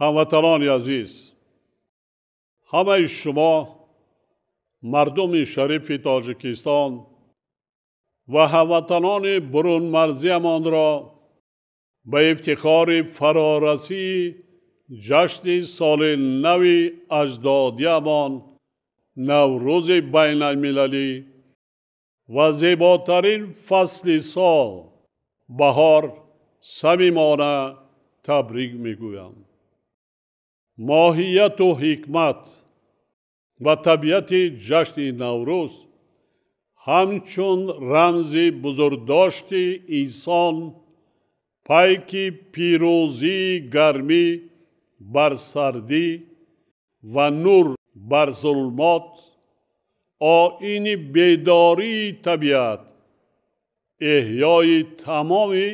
Ҳамватанони азиз, ҳамаи шумо мардуми шарифи Тоҷикистон ва ҳамватанони бурунмарзиямонро ба ифтихори фарорасии ҷашни соли нави аҷдодиямон Наврӯзи байналмилалӣ ва зеботарин фасли сол баҳор самимона табрик мегӯям. Моҳияту ҳикмат ва табиати ҷашни Наврӯз ҳамчун рамзи бузургдошти инсон, пайки пирӯзии гармӣ бар сардӣ ва нур бар зулмот, оини бедории табиат, эҳёи тамоми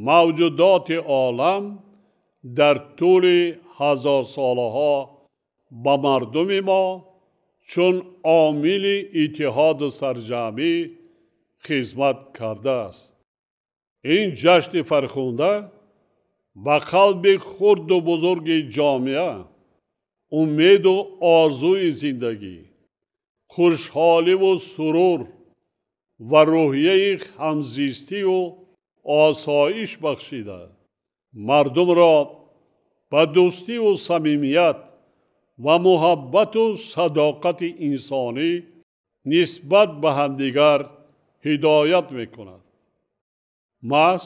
мавҷудоти олам дар тӯли ҳазорсолаҳо ба мардуми мо чун омили иттиҳоду сарҷамъӣ хизмат кардааст. Ин ҷашни фархунда ба қалби хурду бузурги ҷомеа умеду орзуи зиндагӣ, хушҳоливу сурур ва рӯҳияи ҳамзистию осоиш бахшида, мардумро ба дӯстиву самимият ва муҳаббату садоқати инсонӣ нисбат ба ҳамдигар ҳидоят мекунад. Маҳз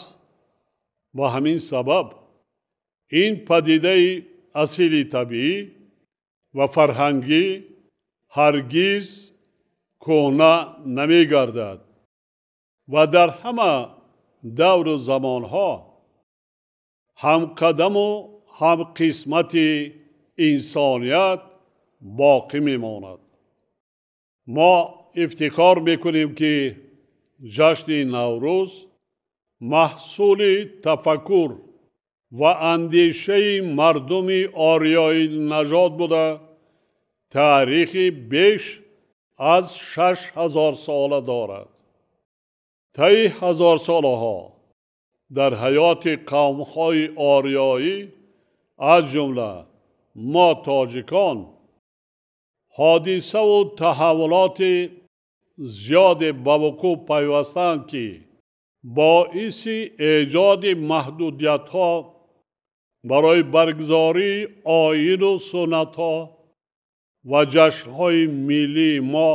ба ҳамин сабаб ин падидаи асили табиӣ ва фарҳангӣ ҳаргиз кӯҳна намегардад ва дар ҳама давру замонҳо ҳамқадаму ҳамқисмати инсоният боқӣ мемонад. Мо ифтихор мекунем, ки ҷашни Наврӯз маҳсули тафаккур ва андешаи мардуми ориёи нажод буда, таърихи беш аз 6000 сола дорад. Таи ҳазорсолаҳо дар ҳаёти қавмҳои ориёӣ, аз ҷумла мо тоҷикон, ҳодисаву таҳаввулоти зиёде ба вуқӯъ пайвастанд, ки боиси эҷоди маҳдудиятҳо барои баргузории оину суннатҳо ва ҷашнҳои миллии мо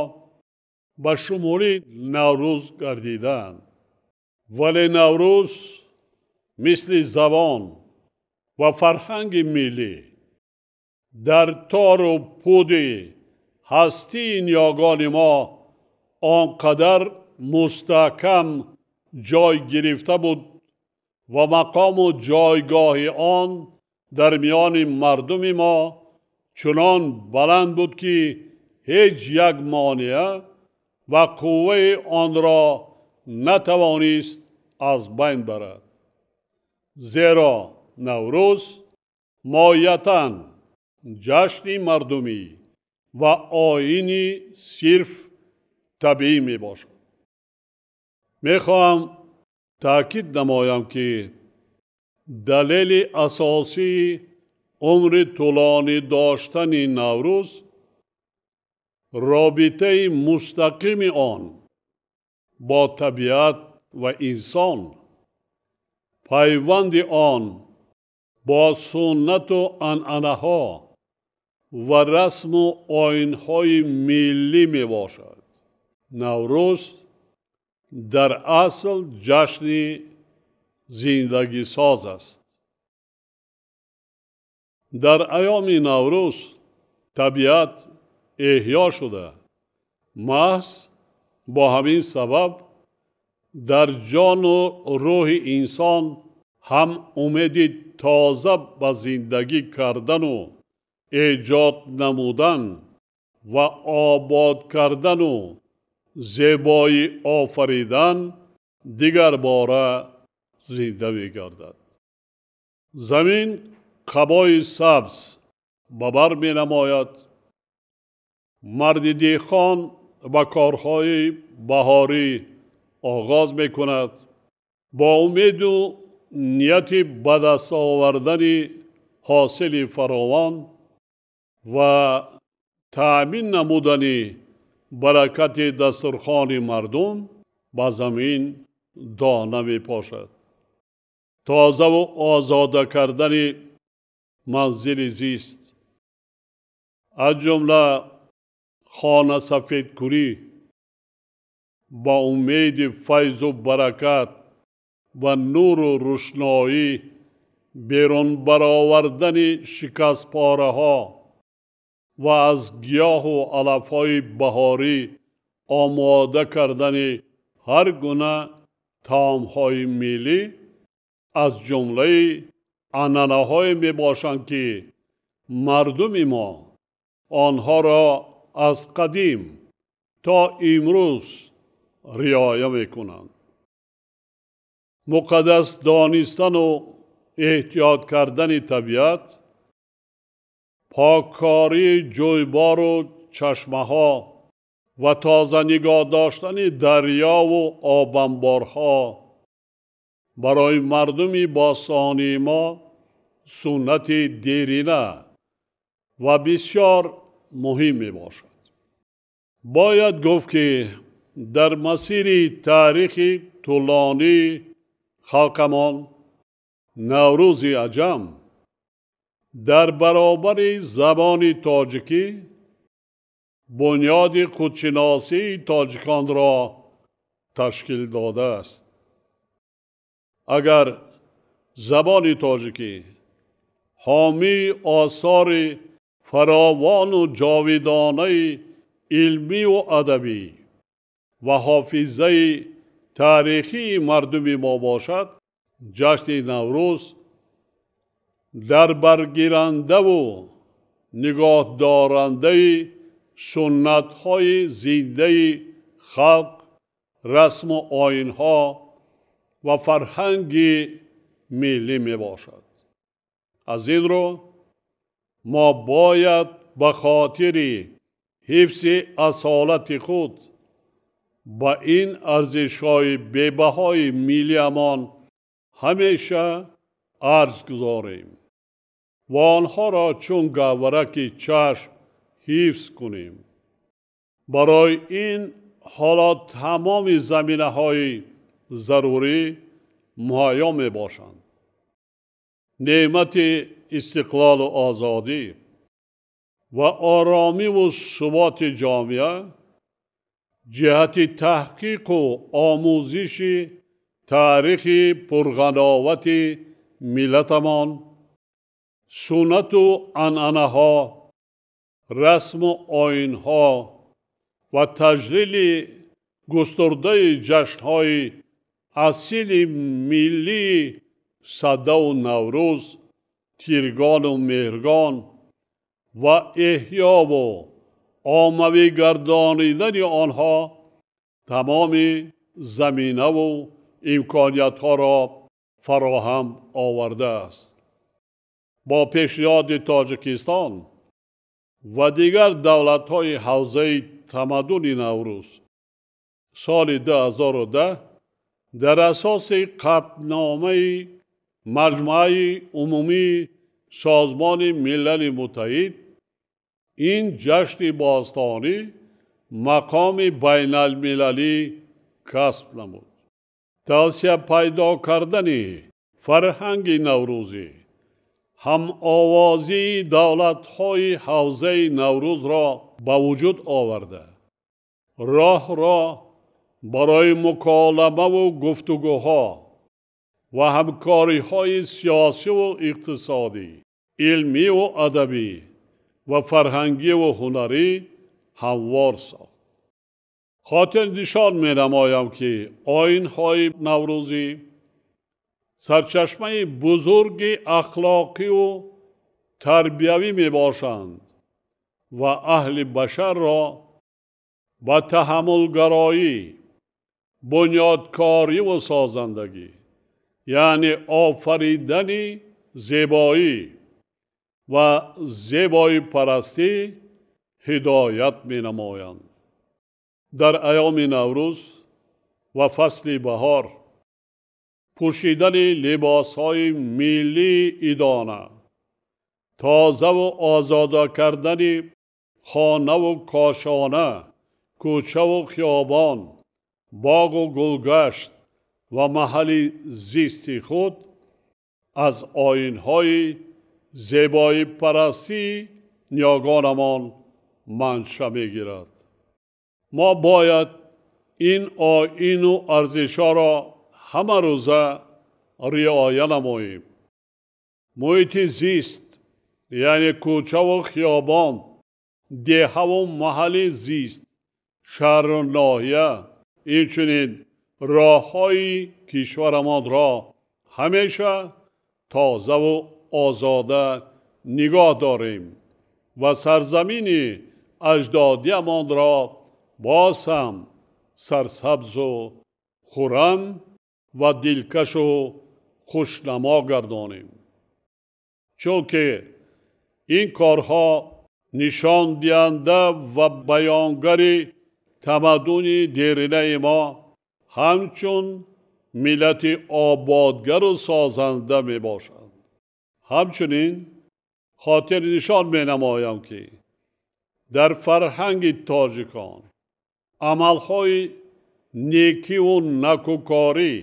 ба шумули Наврӯз гардиданд. Вале Наврӯз мисли забон ва фарҳанги миллӣ дар тору пуди ҳастии ниёгони мо он қадар мустаҳкам ҷой гирифта буд ва мақому ҷойгоҳи он дар миёни мардуми мо чунон баланд буд, ки ҳеҷ як монеа ва қувваи онро натавонист аз байн барад. Зеро Наврӯз моҳиятан ҷашни мардумӣ ва оини сирф табиӣ мебошад. Мехоҳам таъкид намоям, ки далели асосии умри тӯлонӣ доштани Наврӯз робитаи мустақими он бо табиат ва инсон, пайванди он бо суннату анъанаҳо ва расму оинҳои миллӣ мебошад. Наврӯз дар асл ҷашни зиндагисоз аст. Дар айёми Наврӯз табиат эҳё шуда, маҳз бо ҳамин сабаб дар ҷону рӯҳи инсон ҳам умеди тоза ба зиндагӣ кардану эҷод намудан ва обод кардану зебоӣ офаридан дигарбора зинда мегардад. Замин қабои сабз ба бар менамояд. Марди деҳқон ба корҳои баҳорӣ оғоз мекунад бо умеду нияти ба даст овардани ҳосили фаровон ва таъмин намудани баракати дастурхони мардум ба замин дона мепошад. Тозаву озода кардани манзили зист, аз ҷумла хона сафедкунӣ ба умеди файзу баракат ва нуру рӯшноӣ берун баровардани шикастпораҳо ва аз гиёҳу алафҳои баҳорӣ омода кардани ҳар гуна таомҳои миллӣ аз ҷумлаи анъанаҳое мебошанд, ки мардуми мо онҳоро аз қадим то имрӯз риоя мекунанд. Муқаддас донистану эҳтиёт кардани табиат, поккории ҷӯйбору чашмаҳо ва тоза нигоҳ доштани дарёву обанборҳо барои мардуми бостонии мо суннати дерина ва бисёр муҳим мебошад. Бояд гуфт, ки дар масири таърихи тӯлонии халқамон Наврӯзи аҷам дар баробари забони тоҷикӣ бунёди худшиносии тоҷиконро ташкил додааст. Агар забони тоҷикӣ ҳомии осори фаровону ҷовидонаи илмию адабӣ ва ҳофизаи таърихии мардуми мо бошад, ҷашни Наврӯз дар баргирандаву нигоҳдорандаи суннатҳои зиндаи халқ, расму оинҳо ва фарҳанги миллӣ мебошад. Аз ин рӯ мо бояд ба хотири ҳифзи асолати худ ба ин арзишҳои бебаҳои миллиамон ҳамеша арз гузорем ва онҳоро чун гавҳараки чашм ҳифз кунем. Барои ин ҳоло тамоми заминаҳои зарурӣ муҳайё мебошанд. Неъмати истиқлолу озодӣ ва оромиву суботи ҷомеа ҷиҳати таҳқиқу омӯзиши таърихи пурғановати миллатамон, суннату анъанаҳо, расму оинҳо ва таҷлили густурдаи ҷашнҳои асили миллии Садаву Наврӯз, Тиргону Меҳргон ва эҳёву оммавӣ гардонидани онҳо тамоми заминаву имкониятҳоро фароҳам овардааст. Бо пешниҳоди Тоҷикистон ва дигар давлатҳои ҳавзаи тамаддуни Наврӯз соли 2010 дар асоси қатъномаи Маҷмааи Умумии Созмони Милали Муттаҳид ин ҷашни бостонӣ мақоми байналмилалӣ касб намуд. Тавсия пайдо кардани фарҳанги наврӯзӣ ҳамовозии давлатҳои ҳавзаи Наврӯзро ба вуҷуд оварда, роҳро барои муколамаву гуфтугӯҳо ва ҳамкориҳои сиёсиву иқтисодӣ, илмиву адабӣ ва фарҳангиву ҳунарӣ ҳамвор сохт. Хотирнишон менамоям, ки оинҳои наврӯзӣ сарчашмаи бузурги ахлоқиву тарбиявӣ мебошанд ва аҳли башарро ба таҳаммулгароӣ, бунёдкориву созандагӣ, яъне офаридани зебоӣ ва зебоипарастӣ ҳидоят менамоянд. Дар айёми Наврӯз ва фасли баҳор пӯшидани либосҳои миллии идона тозаву озода кардани хонаву кошона, кӯчаву хиёбон, боғу гулгашт ва маҳалли зисти худ аз оинҳои зебоипарастии ниёгонамон манша мегирад. Мо бояд ин оину арзишҳоро ҳамарӯза риоя намоем. Муҳити зист, яъне кӯчаву хиёбон, деҳаву маҳалли зист, шаҳру ноҳия, инчунин роҳҳои кишварамонро ҳамеша тозаву озода нигоҳ дорем ва сарзамини аҷдодиамонро боз ҳам сарсабзу хуррам ва дилкашу хушнамо гардонем. Чунки ин корҳо нишондиҳанда ва баёнгари тамаддуни деринаи мо ҳамчун миллати ободгару созанда мебошанд. Ҳамчунин хотирнишон менамоям, ки дар фарҳанги тоҷикон амалҳои некиву накӯкорӣ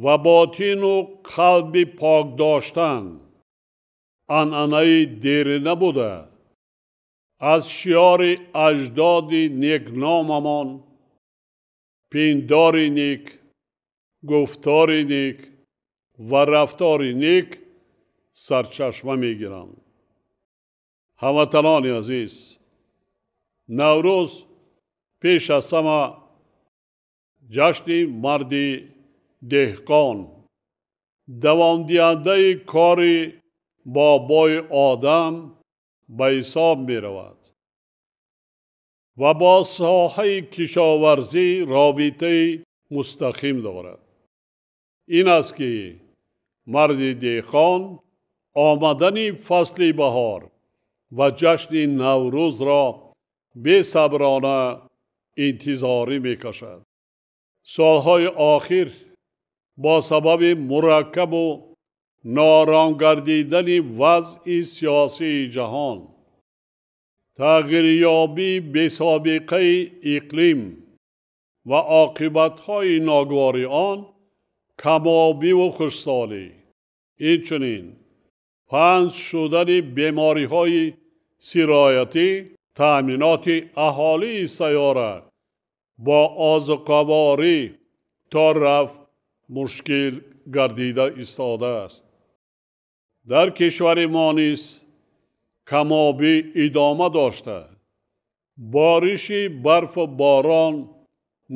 ва ботину қалби пок доштан анъанаи дерина буда, аз шиёри аҷдоди некномамон пиндори нек, гуфтори нек ва рафтори нек сарчашма мегиранд. Ҳамватанони азиз, Наврӯз пеш аз ҳама ҷашни марди деҳқон, давомдиҳандаи кори бобои одам ба ҳисоб меравад ва бо соҳаи кишоварзӣ робитаи мустақим дорад. Ин аст, ки марди деҳқон омадани фасли баҳор ва ҷашни Наврӯзро бесаброна интизорӣ мекашад. Солҳои охир бо сабаби мураккабу ноором гардидани вазъи сиёсии ҷаҳон, тағйирёбии бесобиқаи иқлим ва оқибатҳои ногувори он, камобиву хушсолӣ, инчунин паҳн шудани бемориҳои сироятӣ, таъминоти аҳолии сайёра бо озуқаворӣ то рафт мушкил гардида истодааст. Дар кишвари мо низ камобӣ идома дошта, бориши барфу борон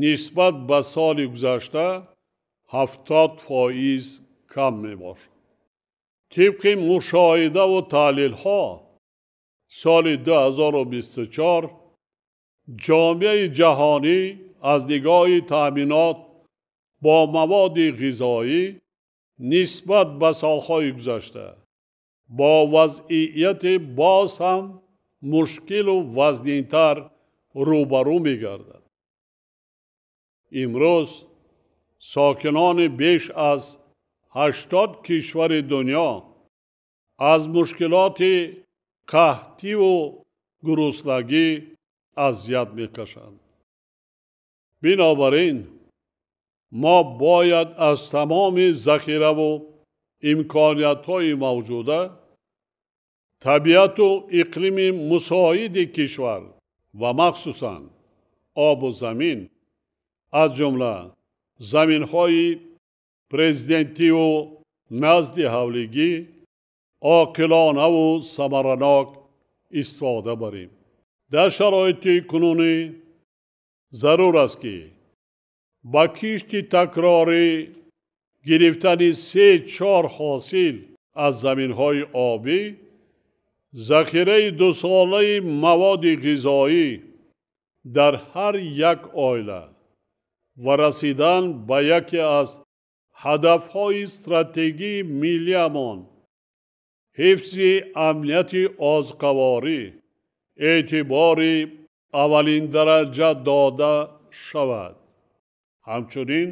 нисбат ба соли гузашта 70% кам мебошад. Тибқи мушоҳидаву таҳлилҳо, соли 2024 ҷомеаи ҷаҳонӣ аз нигоҳи таъминот бо маводи ғизоӣ нисбат ба солҳои гузашта бо вазъияти боз ҳам мушкилу вазнинтар рӯбарӯ мегардад. Имрӯз сокинони беш аз 80 кишвари дунё аз мушкилоти қаҳтиву гуруснагӣ азият мекашанд. Бинобар ин мо бояд аз тамоми захираву имкониятҳои мавҷуда, табиату иқлими мусоиди кишвар ва махсусан обу замин, аз ҷумла заминҳои президентиву назди ҳавлигӣ оқилонаву самаранок истифода барем. Дар шароити кунунӣ зарур аст, ки ба кишти такрорӣ гирифтани 3-4 ҳосил аз заминҳои обӣ, захираи дусолаи маводи ғизоӣ дар ҳар як оила ва расидан ба яке аз ҳадафҳои стратегии миллиамон, ҳифзи амнияти озуқаворӣ эътибори аввалиндараҷа дода шавад. Ҳамчунин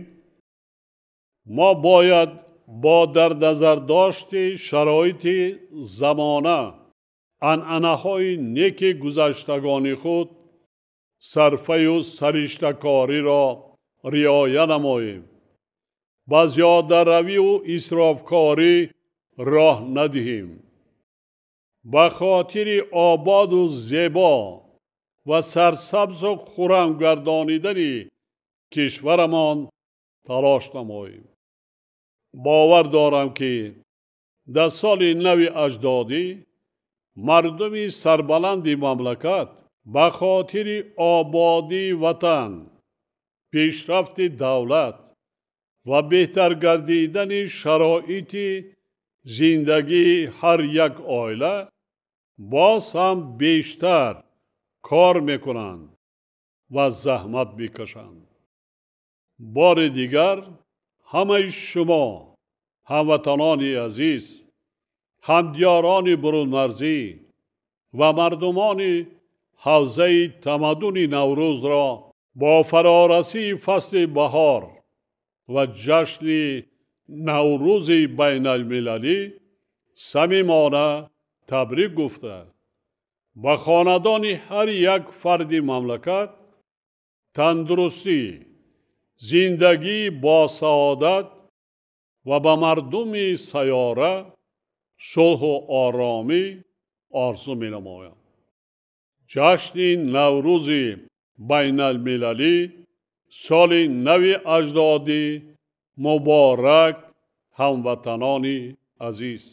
мо бояд Бо дар назардошти шароити замона, анъанаҳои неки гузаштагони худ сарфаю сариштакориро риоя намоем, ба зиёдаравию исрофкорӣ роҳ надиҳем. Ба хотири ободу зебо ва сарсабзу хуррам гардонидани кишварамон талош намоем. Бовар дорам, ки дар соли нави аҷдодӣ мардуми сарбаланди мамлакат ба хотири ободии ватан, пешрафти давлат ва беҳтар гардидани шароити зиндагии ҳар як оила боз ҳам бештар кор мекунанд ва заҳмат мекашанд. Бори дигар ҳамаи шумо, ҳамватанони азиз, ҳамдиёрони бурунмарзӣ ва мардумони ҳавзаи тамаддуни Наврӯзро бо фарорасии фасли баҳор ва ҷашни Наврӯзи байналмилалӣ самимона табрик гуфта, ба хонадони ҳар як фарди мамлакат тандурустӣ, зиндагии босаодат ва ба мардуми сайёра сулҳу оромӣ орзу менамоям. Ҷашни Наврӯзи байналмилалӣ, соли нави аҷдодӣ муборак, ҳамватанони азиз!